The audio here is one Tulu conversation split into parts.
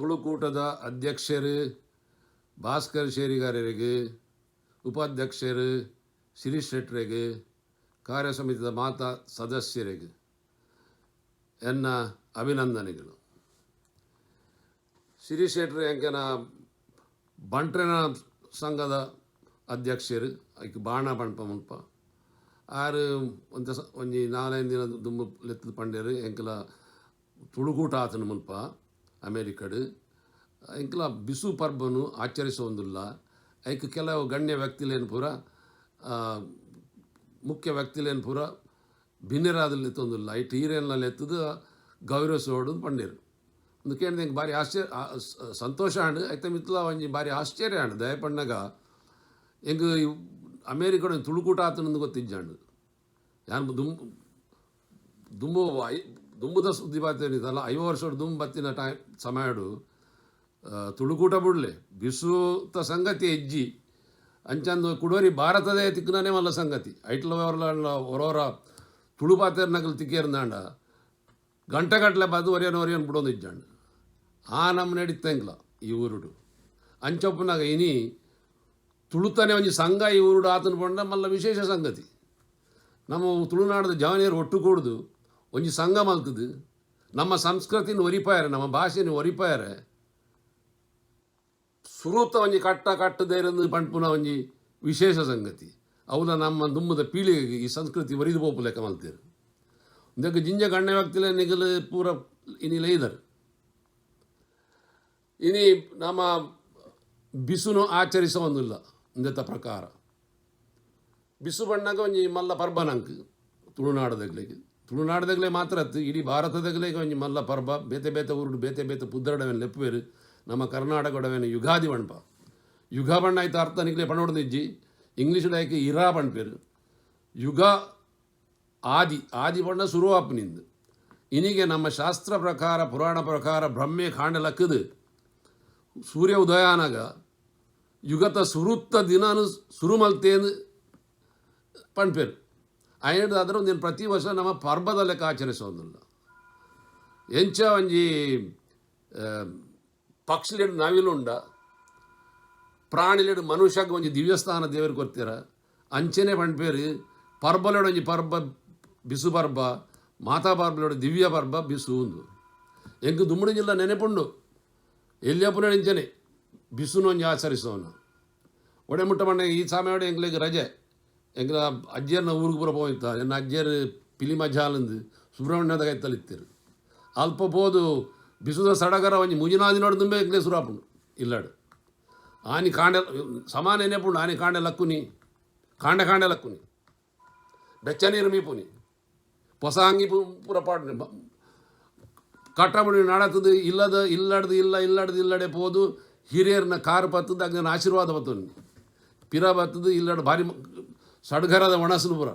ತುಳುಕೂಟದ ಅಧ್ಯಕ್ಷೆರ್ ಭಾಸ್ಕರ್ ಶೇರಿಗಾರೆರೆಗ್, ಉಪಾಧ್ಯಕ್ಷೆರ್ ಶಿರೀಶ್ ಶೆಟ್ರೆಗ್, ಕಾರ್ಯ ಸಮಿತಿದ ಮಾತ ಸದಸ್ಯರೆಗ್ ಎನ್ನ ಅಭಿನಂದನೆಗಳು. ಶಿರೀಶ್ ಶೆಟ್ರೆ ಎಂಕೆನ ಬಂಟ್ರೆನ ಸಂಘದ ಅಧ್ಯಕ್ಷೆರ್, ಐಕ್ ಬಾಣ ಪನ್ಪ ಮುಲ್ಪ. ಆರ್ ಒಂತೆ ಒಂಜಿ ನಾಲೈನ್ ದಿನ ದುಂಬು ಲೆತ್ತುದು ಪಂಡೆರ್, ಎಂಕಲ ತುಳುಕೂಟ ಆತುಂಡು ಮುಲ್ಪ ಅಮೇರಿಕಡ್, ಎಂಕಲ ಬಿಸು ಪರ್ಬನು ಆಚರಿಸೊಂದುಲ್ಲ, ಐಕ್ ಕೆಲವು ಗಣ್ಯ ವ್ಯಕ್ತಿಲೆನ್ ಪೂರ, ಮುಖ್ಯ ವ್ಯಕ್ತಿಲೆನ್ ಪೂರ ಬಿನ್ನೆರಾದ್ ಲೆತ್ತೊಂದುಲ್ಲ, ಐಟ್ ಈರೆನ್ಲ ಲೆತ್ತುದು ಗೌರವಿಸೊಡು ಪಂಡೆರ್. ಉಂದು ಕೇಂದ್ ಎಂಕ್ ಬಾರಿ ಆಶ್ಚರ್ಯ, ಸಂತೋಷ ಆಂಡ್. ಐತ ಮಿತ್ತ್ಲ ಒಂಜಿ ಬಾರಿ ಆಶ್ಚರ್ಯ ಆಂಡ್. ದಾಯೆ ಪನ್ನಗ ಎಂಕ್ ಅಮೇರಿಕಡ್ ತುಳುಕೂಟ ಆತ್ಂಡ್ ಗೊತ್ತಿಜ್ಜಾಂಡ್. ಯಾನ್ ದುಂಬು ದುಂಬು ದುಂಬುದ ಸುದ್ದಿ ಪಾತೆರಿತಲ್ಲ, 50 ವರ್ಷಡ್ ದುಂಬು ಬತ್ತಿನ ಟೈಮ್ ಸಮಯಡು ತುಳುಕೂಟ ಬುಡ್ಲೆ, ಬಿಸುತ ಸಂಗತಿ ಇಜ್ಜಿ. ಅಂಚಂದು ಕುಡೋರಿ ಭಾರತದೇ ತಿಕ್ಕುನನೇ ಮಲ್ಲ ಸಂಗತಿ. ಐಟ್ಲ ಒರೋರ ತುಳು ಪಾತೆರ್ನಕುಲು ತಿಕ್ಕೇರ್ಂದಾಂಡ ಗಂಟೆಗಟ್ಟಲೆ ಬದ್ ಒರಿಯನ್ ಒರಿಯನ್ ಬುಡೊಂದು ಇಜ್ಜಾಂಡ್. ಆ ನಮೂನೆಡ್ ಇತ್ತೆಂಕ್ಲ ಈ ಊರುಡು. ಅಂಚೊಪ್ಪುನಗ ಇನಿ ತುಳುತನೇ ಒಂಜಿ ಸಂಘ ಈ ಊರುಡು ಆತನ ಪಂಡ ಮಲ್ಲ ವಿಶೇಷ ಸಂಗತಿ. ನಮ್ಮ ತುಳುನಾಡದ ಜವನಿಯರು ಒಟ್ಟು ಕೂಡುದು ಒಂಜಿ ಸಂಘ ಮಲ್ತದು ನಮ್ಮ ಸಂಸ್ಕೃತಿನ ಒರಿಪಾಯರೆ, ನಮ್ಮ ಭಾಷೆನ ಒರಿಪಾಯರೆ ಸುರುತ ಒಂಜಿ ಕಟ್ಟ ಕಟ್ಟದೇರಂದು ಪನ್ಪುನ ಒಂಜಿ ವಿಶೇಷ ಸಂಗತಿ. ಅವುಲ ನಮ್ಮ ದುಂಬುದ ಪೀಳಿಗೆಗೆ ಈ ಸಂಸ್ಕೃತಿ ಒರಿದು ಪೋಪು ಲೆಕ್ಕ ಮಲ್ತೇರು. ಇಂದಕ್ಕೆ ಜಿಂಜ ಗಣ್ಯ ವ್ಯಕ್ತಿಲೆ ನಿಗಲು ಪೂರ ಇನಿ ಲೈದರ್. ಇನಿ ನಮ್ಮ ಬಿಸುನು ಆಚರಿಸೋಂದಿಲ್ಲ. ಇಂದೆತ ಪ್ರಕಾರ ಬಿಸು ಬಣ್ಣಗ ಒಂಜಿ ಮಲ್ಲ ಪರ್ಬ ನಂಕ್ ತುಳುನಾಡದಗ್ಲೆಗ್. ತುಳುನಾಡದಗ್ಲೆ ಮಾತ್ರ ಅತ್ತು, ಇಡೀ ಭಾರತದಗ್ಲೆಗ್ ಒಂಜಿ ಮಲ್ಲ ಪರ್ಬ. ಬೇತೆ ಬೇತೆ ಊರುಡು ಬೇತೆ ಬೇತೆ ಪುದರ್ಡವೆನ್ ಲೆಪ್ಪುವೆರ್. ನಮ್ಮ ಕರ್ನಾಟಕಡವೆನ್ ಯುಗಾದಿ ಪನ್ಪ. ಯುಗ ಬಣ್ಣ ಐತ ಅರ್ಥ ನಿಕ್ಲೆ ಪನೊಡ್ದಿಜ್ಜಿ. ಇಂಗ್ಲೀಷ್ ಐಕ್ ಇರಾ ಪನ್ಪೆರ್. ಯುಗ ಆದಿ, ಆದಿ ಪಂಡ ಸುರು ಆಪುನಿಂದ್. ಇನಿಗೆ ನಮ್ಮ ಶಾಸ್ತ್ರ ಪ್ರಕಾರ, ಪುರಾಣ ಪ್ರಕಾರ ಬ್ರಹ್ಮೆ ಕಾಂಡ ಲಕ್ಕದು ಸೂರ್ಯ ಉದಯಾನಗ ಯುಗತ ಸುರುತ್ತ ದಿನನು ಸುರು ಮಲ್ತೇಂದ್ ಪನ್ಪೆರ್. ಅಯಡ್ದಾದ್ರೆ ಒಂದಿನ ಪ್ರತಿ ವರ್ಷ ನಮ್ಮ ಪರ್ಬದ ಲೆಕ್ಕ ಆಚರಿಸೋದಿಲ್ಲ. ಎಂಚ ಒಂಜಿ ಪಕ್ಷಿಲೆಡ್ ನವಿಲುಂಡ, ಪ್ರಾಣಿಲೆಡ್ ಮನುಷ್ಯಗ್ ಒಂಜಿ ದಿವ್ಯಸ್ಥಾನ ದೇವೆರ್ ಕೊರ್ತೆರ, ಅಂಚನೆ ಪನ್ಪೆರ್. ಪರ್ಬಲೆಡ್ ಒಂಜಿ ಪರ್ಬ ಬಿಸು ಪರ್ಬ, ಮಾತಾ ಪರ್ಬಲೆಡ್ ದಿವ್ಯ ಪರ್ಬ ಬಿಸು ಉಂದು. ಎಂಕ್ ದುಂಬುಡಿಂಜಿಲ್ಲ ನೆನೆಪುಂಡು, ಎಲ್ಯಪುನ ಇಂಚನೆ ಬಿಸುನು ಒಂಜಿ ಆಚರಿಸೋನು. ಒಡೆ ಮುಟ್ಟ ಪಂಡ ಈ ಸಮಯಡ್ ಎಂಕ್ಲೆಗ್ ರಜೆ. ಎಂಕ್ಲ ಅಜ್ಜೆರ್ನ ಊರುಗು ಪೂರ ಪೋಯಿತ್ತ. ಎನ್ನ ಅಜ್ಜೆರ್ ಪಿಲಿಮಜಾಲಂದು ಸುಬ್ರಹ್ಮಣ್ಯದ ಕೈತಲ್ ಇತ್ತೆರ್. ಅಲ್ಪ ಪೋದು ಬಿಸುದ ಸಡಗರ ಒಂಜಿ ಮೂಜಿನಾಲ್ ದಿನೊಡು ದುಂಬೆ ಎಂಕ್ಲೆ ಸುರು ಆಪುಂಡು ಇಲ್ಲಡ್. ಆನಿ ಕಾಂಡೆ ಸಮಾನ ನೆನೆಪುಂಡು, ಆನಿ ಕಾಂಡೆ ಲಕ್ಕುನಿ, ಕಾಂಡೆ ಕಾಂಡೆ ಲಕ್ಕುನಿ, ಬೆಚ್ಚ ನೀರು ಮೀಪುನಿ, ಪೊಸ ಅಂಗಿ ಪೂರ ಪಾಡುನಿ, ಕಟ್ಟಬುಡಿ ನಡತದು ಇಲ್ಲದ ಇಲ್ಲಡ್ದು ಇಲ್ಲ ಇಲ್ಲಡ್ದು ಇಲ್ಲಡೆ ಪೋದು ಹಿರಿಯರ್ನ ಕಾರ್ ಪತ್ತದು ಅಂಗನ ಆಶೀರ್ವಾದ ಬತ್ತೊನ್ನಿ ಪಿರ ಬತ್ತದು ಇಲ್ಲಡ್ ಭಾರಿ ಸಡ್ಗರದ ಒಣಸುನು ಪೂರ.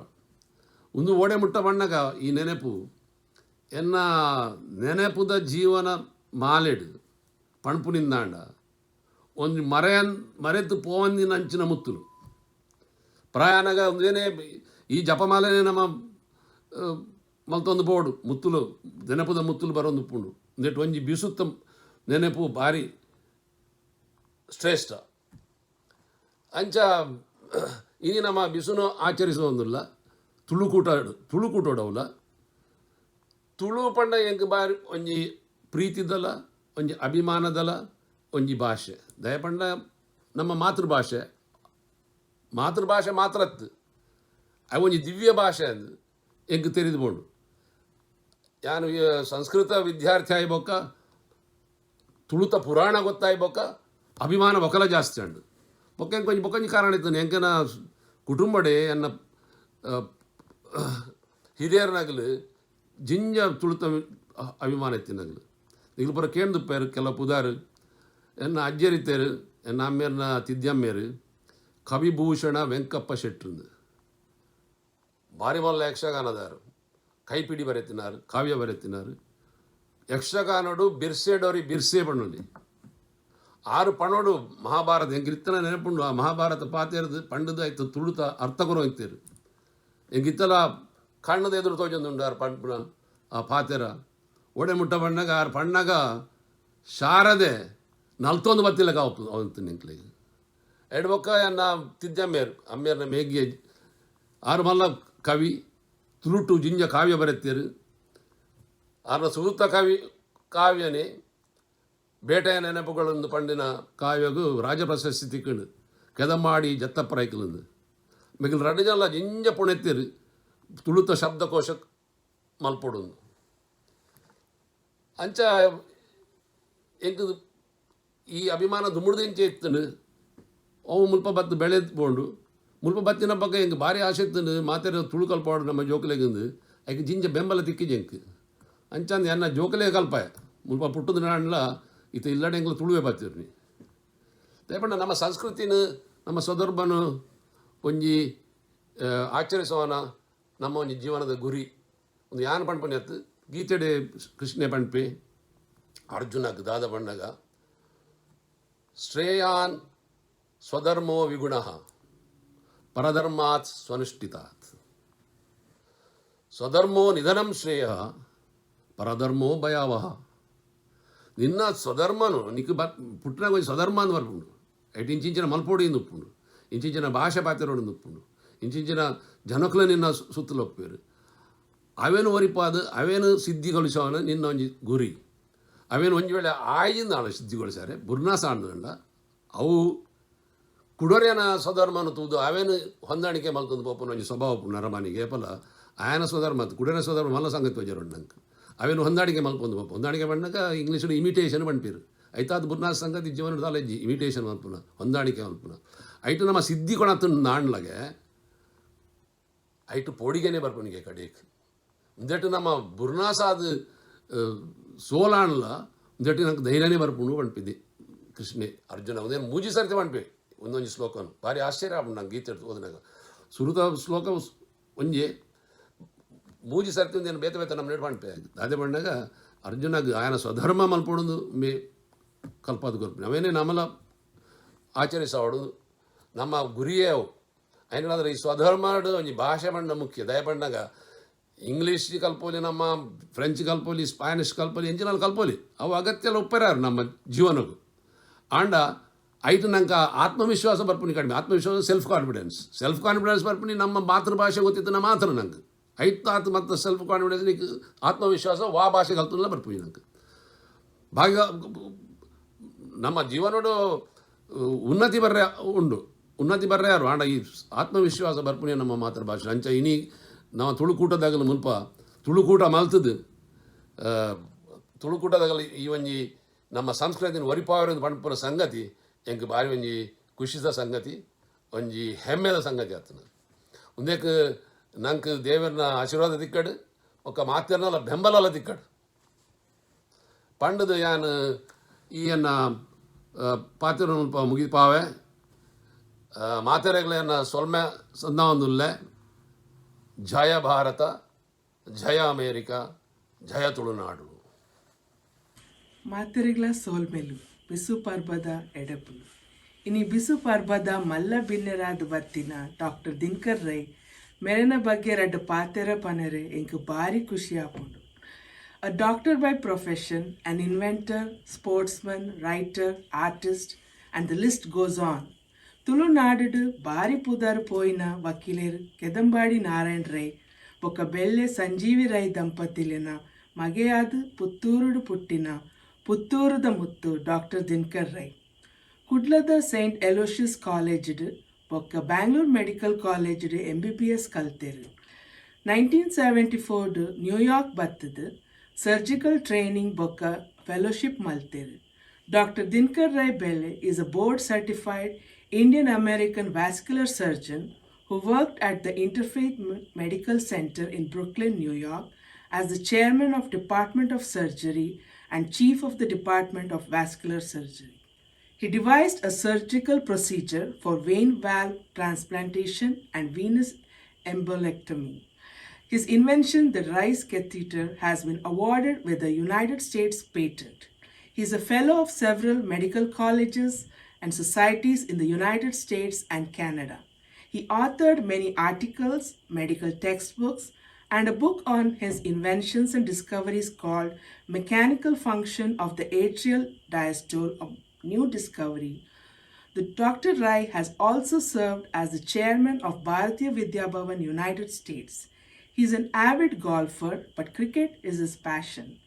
ಉಂದು ಓಡೆ ಮುಟ್ಟ ಬಣ್ಣಗ ಈ ನೆನೆಪು ಎನ್ನ ನೆನೆಪುದ ಜೀವನ ಮಾಲೆಡ್ ಪಣ್ಪುನಿಂದಾಂಡ ಒಂಜಿ ಮರೆಯನ್ ಮರೆತು ಪೋವಂದಿನ ಅಂಚಿನ ಮುತ್ತುಲು. ಪ್ರಯಾಣಗ ಒಂದೇನೇ ಈ ಜಪಮಾಲೆನೇ ನಮ್ಮ ಮಲ್ತೊಂದು ಪೋಡು, ಮುತ್ತುಲು ನೆನಪುದ ಮುತ್ತುಲು ಬರೊಂದು ಉಪ್ಪುಂಡು. ಉಂದೆಟ್ ಒಂಜಿ ಬಿಸುತ್ತ ನೆನೆಪು ಭಾರಿ ಶ್ರೇಷ್ಠ. ಅಂಚ ಇನಿ ನಮ್ಮ ಬಿಸುನು ಆಚರಿಸೋಂದುಲ್ಲ ತುಳುಕೂಟ, ತುಳುಕೂಟೊಡವುಲ. ತುಳು ಪಂಡ ಎಂಕ್ ಬಾರಿ ಒಂಜಿ ಪ್ರೀತಿದಲ, ಒಂಜಿ ಅಭಿಮಾನದಲ ಒಂಜಿ ಭಾಷೆ. ದಾಯೆ ಪಂಡ ನಮ್ಮ ಮಾತೃಭಾಷೆ. ಮಾತೃಭಾಷೆ ಮಾತ್ರ ಅತ್ತು, ಅವು ಒಂಜಿ ದಿವ್ಯ ಭಾಷೆ ಅಂದ್ ಎಂಕ್ ತೆರಿದು ಬೋಂಡು. ಯಾನ್ ಸಂಸ್ಕೃತ ವಿದ್ಯಾರ್ಥಿ ಆಯಿ ಬೊಕ್ಕ, ತುಳುತ ಪುರಾಣ ಗೊತ್ತಾಯಿ ಬೊಕ್ಕ ಅಭಿಮಾನ ಬೊಕಲ ಜಾಸ್ತಿ ಆಂಡ್. ಬೊಕ್ಕ ಎಂಕ್ ಒಂಜಿ ಬೊಕೊಂಜಿ ಕಾರಣ ಇತ್ತುಂಡು. ಎಂಕನ ಕುಟುಂಬಡೆ ಎನ್ನ ಹಿರಿಯರ್ನಗಲು ಜಿಂಜ ತುಳುತ ಅಭಿಮಾನ ಇತ್ತಿನಗಲು. ನಿಗ್ಲು ಪೂರ ಕೇಂದುಪ್ಪೇರು ಕೆಲವು ಪುದಾರು. ಎನ್ನ ಅಜ್ಜೆರ್ ಇತ್ತೆರ್, ಎನ್ನ ಅಮ್ಮೆರ್ನ ತಿದ್ಯಮ್ಮೆರ್ ಕವಿಭೂಷಣ ವೆಂಕಪ್ಪ ಶೆಟ್ರಂದು ಭಾರಿ ಮಲ್ಲ ಯಕ್ಷಗಾನದಾರು. ಕೈಪಿಡಿ ಬರೆತಿನಾರು, ಕಾವ್ಯ ಬರೆತಿನಾರು. ಯಕ್ಷಗಾನಡು ಬಿರ್ಸೆಡೋರಿ ಬಿರ್ಸೆ ಪಣ್ಣೊಲಿ ಆರು ಪಣೋಡು ಮಹಾಭಾರತ ಎಂಕ್ ಇತ್ತನ ನೆನಪುಂಡು. ಆ ಮಹಾಭಾರತ ಪಾತೆರ್ದು ಪಂಡದು ಆಯ್ತು ತುಳುತ ಅರ್ಥ ಕೊರು ಇತ್ತೆರ್. ಎಂಕ್ ಇತ್ತಲ ಕಣ್ಣದ ಎದುರು ತೋಜೊಂದುಂಡು ಆರ್ ಪಂಡ್ಪುನ ಆ ಪಾತೆರ. ಒಡೆ ಮುಟ್ಟ ಪಣ್ಣಗ ಆರ್ ಪಣ್ಣಗ ಶಾರದೆ ನಲ್ತೊಂದು ಬತ್ತಿಲೆಕ ಅವಂತು ಎಂಕ್ಲೆಗ್. ಎಡ್ ಬೊಕ್ಕ ಎನ್ನ ತಿದ್ದಮ್ಮೆರ್, ಅಮ್ಮೆರ್ನ ಮೇಗ್ಗೆ, ಆರ್ ಮಲ್ಲ ಕವಿ. ತುಳುಟು ಜಿಂಜ ಕಾವ್ಯ ಬರೆತ್ತೆರ್. ಆರ್ನ ಸುರುತ ಕವಿ ಕಾವ್ಯನೇ ಬೇಟೆಯ ನೆನಪುಗಳೊಂದು ಪಂಡಿನ ಕಾವ್ಯಗು ರಾಜ ಪ್ರಶಸ್ತಿ ತಿಕ್ಕಂಡು, ಕೆದಂಬಾಡಿ ಜತ್ತಪ್ಪ ರೈಕುಲಂದು. ಮೆಗ್ಲ್ ರಡ್ಡ್ ಜನಲ ಜಿಂಜ ಪುಣೆತ್ತೆರ್ ತುಳುತ ಶಬ್ದಕೋಶ ಮಲ್ಪೊಡುಂದು. ಅಂಚ ಎಂಕ್ ಈ ಅಭಿಮಾನ ದುಂಬುಡ್ದಿಂಚ ಇತ್ತುಂಡು. ಅವು ಮುಲ್ಪ ಬತ್ತ್ ಬೆಳೆದ್ ಪೋಂಡು. ಮುಲ್ಪ ಬತ್ತಿನ ಬೊಕ್ಕ ಎಂಕ್ ಭಾರಿ ಆಸೆ ಇತ್ತುಂಡು, ಮಾತೆರ್ ತುಳು ಕಲ್ಪೊಡು ನಮ್ಮ ಜೋಕುಲೆಗಂದು. ಐಕ್ ಜಿಂಜ ಬೆಂಬಲ ತಿಕ್ಕಿಜಿ ಎಂಕ್. ಅಂಚಂದ್ ಎನ್ನ ಜೋಕುಲೆಗ್ ಕಲ್ಪಾಯೆ. ಮುಲ್ಪ ಪುಟ್ಟುದು ನಾಂಡಲ ಇತ್ತೆ ಇಲ್ಲಡೆ ಎಂಕ್ಲು ತುಳುವೆ ಪಾತೆರ್ನಿ. ದಾಯೆ ಪಂಡ ನಮ್ಮ ಸಂಸ್ಕೃತಿನ, ನಮ್ಮ ಸ್ವಧರ್ಮನು ಒಂಜಿ ಆಚರಿಸುವನ ನಮ್ಮ ಒಂಜಿ ಜೀವನದ ಗುರಿ. ಒಂದು ಯಾನ್ ಪನ್ಪುನಿ ಅತ್ತ್, ಗೀತೆಡೆ ಕೃಷ್ಣೆ ಪನ್ಪೆ ಅರ್ಜುನಗ್. ದಾದ ಪನ್ನಗ, ಶ್ರೇಯಾನ್ ಸ್ವಧರ್ಮೋ ವಿಗುಣ ಪರಧರ್ಮಾತ್ ಸ್ವನುಷ್ಠಿತಾತ್, ಸ್ವಧರ್ಮೋ ನಿಧನಂ ಶ್ರೇಯ ಪರಧರ್ಮೋ ಭಯಾವಹ. ನಿನ್ನ ಸ್ವಧರ್ಮನು ನಿಕ್ ಬ ಪುಟ್ಟನಾಗ ಒಂಜಿ ಸ್ವಧರ್ಮ ಅಂದ್ ಬರ್ಪುಂಡು. ಐಟ್ ಇಂಚಿಂಚಿನ ಮಲ್ಪೊಡು ಇಂದ್ ಉಪ್ಪುಂಡು, ಇಂಚಿಂಚಿನ ಭಾಷೆ ಪಾತೆರೊಡು ಇಂದ್ ಉಪ್ಪುಂಡು, ಇಂಚಿಂಚಿನ ಜನಕುಲು ನಿನ್ನ ಸುತ್ತಲ ಉಪ್ಪುವೆರ್. ಅವೇನು ಒರಿಪಾದ್ ಅವೇನು ಸಿದ್ಧಿಗೊಳಿಸೋನ ನಿನ್ನ ಒಂಜಿ ಗುರಿ. ಅವೇನು ಒಂಜಿ ವೇಳೆ ಆಯಿಂದಾಳ ಸಿದ್ಧಿಗೊಳಿಸಾರೆ ಬುರ್ನಾಸ ಆಂಡ, ಅವು ಕುಡೊರ್ಯನ ಸ್ವಧರ್ಮನ ತೂದು ಅವೇನು ಹೊಂದಾಣಿಕೆ ಮಲ್ತೊಂದು ಪೋಪುನ ಒಂಜಿ ಸ್ವಭಾವ ಉಪ್ಪುಂಡು ನರಮಾನಿಗೆ. ಏಪಲ ಆಯನ ಸ್ವಧರ್ಮ ಅತ್ತ್, ಕುಡೊರ್ಯನ ಸ್ವಧರ್ಮ ಮಲ್ಲ ಸಂಗತಿ ತೋಜರುಂಡು ನಂಕ್. ಅವೇನು ಹೊಂದಾಣಿಕೆ ಮಲ್ಪೊಂದು ಪೋಪ. ಹೊಂದಾಣಿಕೆ ಪನ್ನಗ ಇಂಗ್ಲೀಷ್ ಇಮಿಟೇಷನ್ ಪನ್ಪೆರ್. ಐತಾದ್ ಬುರ್ನಾಸ ಸಂಗತಿ ಜೀವನ ದಾಲ ಇಜ್ಜಿ. ಇಮಿಟೇಷನ್ ಮಲ್ಪುನ, ಹೊಂದಾಣಿಕೆ ಮಲ್ಪುನ ಐಟ್ ನಮ್ಮ ಸಿದ್ಧಿ ಕೊಣತು ನಾಣ್ಲಗೆ ಐಟ್ ಪೋಡಿಗೆನೆ ಬರ್ಪುನಿಗೆ ಕಡೇಕ್. ಉಂದೆಟ್ ನಮ್ಮ ಬುರ್ನಾಸಾದ್ ಸೋಲಾಣ್ಲ ಉಂದೆಟ್ ನಂಗೆ ಧೈರ್ಯನೇ ಬರ್ಪುಂಡು ಪನ್ಪಿದ್ದೆ ಕೃಷ್ಣೆ ಅರ್ಜುನ. ಒಂದೇನು ಮೂಜಿ ಸರ್ತಿ ಪನ್ಪೆ ಒಂದೊಂಜಿ ಶ್ಲೋಕನು. ಭಾರಿ ಆಶ್ಚರ್ಯ ಆಪುಂಡು ನಂಗೆ ಗೀತೆ ಓದಿನಾಗ. ಸುರುತ ಶ್ಲೋಕ ಒಂಜಿ, ಮೂಜಿ ಸರ್ತಿ ಒಂದೇನು ಬೇತೆ ಬೇತೆ ನಮ್ಮ ಪನ್ಪೆ. ದಾದೆ ಪಂಡಾಗ ಅರ್ಜುನಗ್ ಆಯನ ಸ್ವಧರ್ಮ ಮಲ್ಪೊಡುಂದು ಮೇ ಕಲ್ಪಾದ ಕೊರ್ಪುನಿ. ಅವೇನೇ ನಮಲ ಆಚರಿಸವಡು, ನಮ್ಮ ಗುರಿಯೇ ಅವು. ಐನಾದ್ರೆ ಈ ಸ್ವಧರ್ಮ ಒಂಜಿ ಭಾಷೆ ಪಂಡ ಮುಖ್ಯ. ದಯ ಪಂಡಾಗ ಇಂಗ್ಲೀಷ್ ಕಲ್ಪೊಲಿ, ನಮ್ಮ ಫ್ರೆಂಚ್ ಕಲ್ಪೊಲಿ, ಸ್ಪ್ಯಾನಿಷ್ ಕಲ್ಪೊಲಿ, ಎಂಚಿನಾಲ್ ಕಲ್ಪೊಲಿ, ಅವು ಅಗತ್ಯ ಉಪ್ಪರಾರು ನಮ್ಮ ಜೀವನಕ್ಕೂ. ಆಂಡ ಐಟ್ ನಂಗೆ ಆತ್ಮವಿಶ್ವಾಸ ಬರ್ಪುನಿ ಕಡಿಮೆ. ಆತ್ಮವಿಶ್ವಾಸ, ಸೆಲ್ಫ್ ಕಾನ್ಫಿಡೆನ್ಸ್. ಸೆಲ್ಫ್ ಕಾನ್ಫಿಡೆನ್ಸ್ ಬರ್ಪುನಿ ನಮ್ಮ ಮಾತೃಭಾಷೆ ಗೊತ್ತಿತ್ತು ಮಾತ್ರ ನಂಗೆ. ಐಟ್ ಆತ್ ಮತ್ತು ಸೆಲ್ಫ್ ಕಾನ್ಫಿಡೆನ್ಸ್, ನಿಕ್ ಆತ್ಮವಿಶ್ವಾಸ ವಾ ಭಾಷೆ ಕಲ್ತಲ್ಲ ಬರ್ಪುನಿ ನಂಗೆ. ಭಾಗ್ಯ ನಮ್ಮ ಜೀವನೋಡು ಉನ್ನತಿ ಬರ್ರೆ ಉಂಡು, ಉನ್ನತಿ ಬರ್ರೆ ಯಾರು. ಆಂಡ ಈ ಆತ್ಮವಿಶ್ವಾಸ ಬರ್ಪುನಿ ನಮ್ಮ ಮಾತೃಭಾಷೆ. ಅಂಚ ಇನಿ ನಾವು ತುಳುಕೂಟದಾಗಲು ಮುಲ್ಪ ತುಳುಕೂಟ ಮಲ್ತದು, ತುಳುಕೂಟದಾಗಲು ಈ ಒಂಜಿ ನಮ್ಮ ಸಂಸ್ಕೃತಿನ ಒರಿಪಾವರ ಪನ್ಪುನ ಸಂಗತಿ ಎಂಕ್ ಬಾರಿ ಒಂಜಿ ಖುಷಿದ ಸಂಗತಿ, ಒಂಜಿ ಹೆಮ್ಮೆದ ಸಂಗತಿ ಆತನ. ಉಂದೆಕ್ ನಂಕ್ ದೇವರನ ಆಶೀರ್ವಾದ ತಿಕ್ಕಡು, ಒಕ್ಕ ಮಾತೆರ್ನಲ ಬೆಂಬಲಲ ತಿಕ್ಕಡು ಪಂಡದು ಯಾನ್ ಈ ಎನ್ನ ಪಾತೆರ ಮುಲ್ಪ ಮುಗಿಪಾವೆ. ಮಾತೆರೆಗ್ಲ ಸೊಲ್ಮೆ ಸಂದಾವೊಂದುಲ್ಲೆ. ಜಯ ಭಾರತ, ಜಯ ಅಮೇರಿಕ, ಜಯ ತುಳುನಾಡು. ಮಾತೆರೆಗ್ಲ ಸೋಲ್ಮೆಲು, ಬಿಸು ಪರ್ಬದ ಎಡಪುಲು. ಇನಿ ಬಿಸು ಪರ್ಬದ ಮಲ್ಲ ಬಿನ್ನೆರಾದ್ ಬತ್ತಿನ ಡಾಕ್ಟರ್ ದಿನಕರ್ ರೈ ಮೆರೆನ ಬಗ್ಗೆ ರಡ್ಡ್ ಪಾತೆರ ಪನರೆ ಎಂಕ್ ಬಾರಿ ಖುಷಿ ಆಪುಂಡು. A doctor by profession, an inventor, sportsman, writer, artist, and the list goes on. ತುಳುನಾಡುಡು ಬಾರಿ ಪುದರ್ ಪೋಯಿನ ವಕೀಲೆರ್ ಕೆದಂಬಾಡಿ ನಾರಾಯಣ ರೈ ಬೊಕ್ಕ ಬೆಳ್ಳೆ ಸಂಜೀವಿ ರೈ ದಂಪತಿಲೆನ ಮಗೆಯಾದ್ ಪುತ್ತೂರುಡು ಪುಟ್ಟಿನ ಪುತ್ತೂರುದ ಮುತ್ತು ಡಾಕ್ಟರ್ ದಿನಕರ್ ರೈ. ಕುಡ್ಲದ ಸೈಂಟ್ ಎಲೋಷಿಯಸ್ ಕಾಲೇಜ್ಡ್ ಬೊಕ್ಕ ಬ್ಯಾಂಗ್ಳೂರ್ ಮೆಡಿಕಲ್ ಕಾಲೇಜ್ಡ್ ಎಂಬಿಬಿಎಸ್ ಕಲ್ತೆರ್. 1974ಡ್ ನ್ಯೂಯಾರ್ಕ್ ಬತ್ತದ್ ಸರ್ಜಿಕಲ್ ಟ್ರೈನಿಂಗ್ ಬೊಕ್ಕ ಫೆಲೋಶಿಪ್ ಮಲ್ತೆರ್. Doctor Dinakar Rai Belle is a board certified Indian American vascular surgeon who worked at the Interfaith Medical Center in Brooklyn, New York as the chairman of Department of Surgery and chief of the Department of Vascular Surgery. He devised a surgical procedure for vein valve transplantation and venous embolectomy. His invention, the Rice catheter, has been awarded with a United States patent. He is a fellow of several medical colleges and societies in the United States and Canada. He authored many articles, medical textbooks, and a book on his inventions and discoveries called Mechanical Function of the Atrial Diastole, a New Discovery. The Dr. Rai has also served as the chairman of Bharatiya Vidya Bhavan, United States. He is an avid golfer, but cricket is his passion.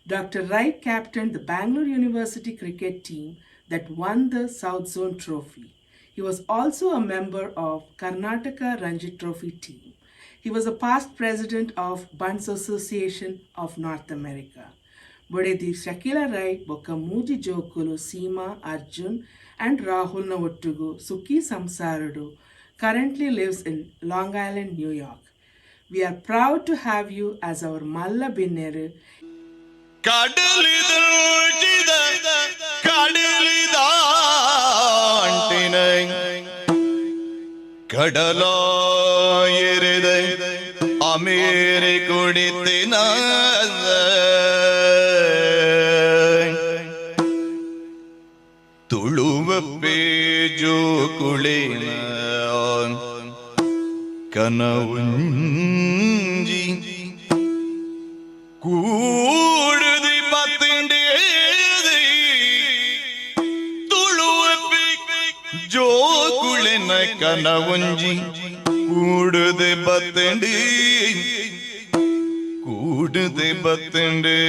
Dr. Rai captained the Bangalore University cricket team that won the South Zone Trophy. He was also a member of Karnataka Ranji Trophy team. He was a past president of Bunts Association of North America. ಬೊಡೆದಿ ಶಕೀಲಾ ರೈ ಬೊಕ್ಕ ಮೂಜಿ ಜೋಕುಲು ಸೀಮಾ, ಅರ್ಜುನ್ ಅಂಡ್ ರಾಹುಲ್ನ ಒಟ್ಟುಗು ಸುಖಿ ಸಂಸಾರಡು currently lives in Long Island, New York. We are proud to have you as our ಮಲ್ಲ ಬಿನ್ನೆರ್. ಕಡಲಿದ ಕಡಲಿದಾಂಟಿನ ಕಡಲಾಯಿರಿದ ಅಮೇರಿ ಕುಡಿತಿನ ತುಳುವ ಪೇಜು ಕುಳಿನ ಕನವುಂಜಿ ಕೂಡುದಿ ಪತ್ತಿಂಡೇದಿ ತುಳುವಪ್ಪಿ ಜೋಕುಳಿನ ಕನವುಂಜಿ ಕೂಡುದೆ ಬತ್ತಂಡಿ ಕೂಡುದೆ ಬತ್ತಂಡೆ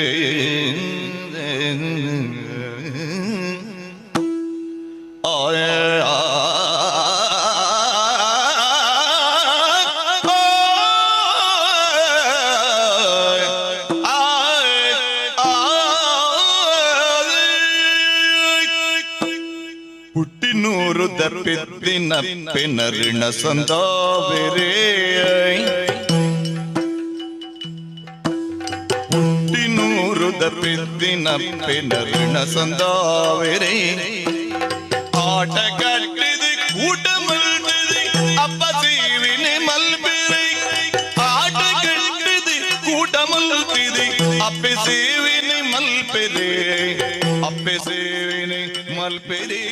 ಆಯ ಹುಟ್ಟಿನೂರು ದಪ್ಪಿದ್ದಿನ ಪೆನರಿಣ ಸಂದಾವೆರೇ ಹುಟ್ಟಿನೂರು ದಪ್ಪಿದ್ದಿನ ಪೆನರಿಣ ಸಂದಾವೆರೇ ಆಟ ಕಟ್ಟಿದೆ ಕೂಟ ಮಲ್ತಿದೆ ಅಪ್ಪ ಸೇವಿನಿ ಮಲ್ಪಿರಿ ಆಟ ಕಟ್ಟಿದೆ ಕೂಟ ಮಲ್ತಿದೆ ಅಪ್ಪೆ ಸೇವಿನಿ ಮಲ್ಪೆರೆ ಅಪ್ಪೆ ಸೇವಿನಿ ಮಲ್ಪೆರೆ.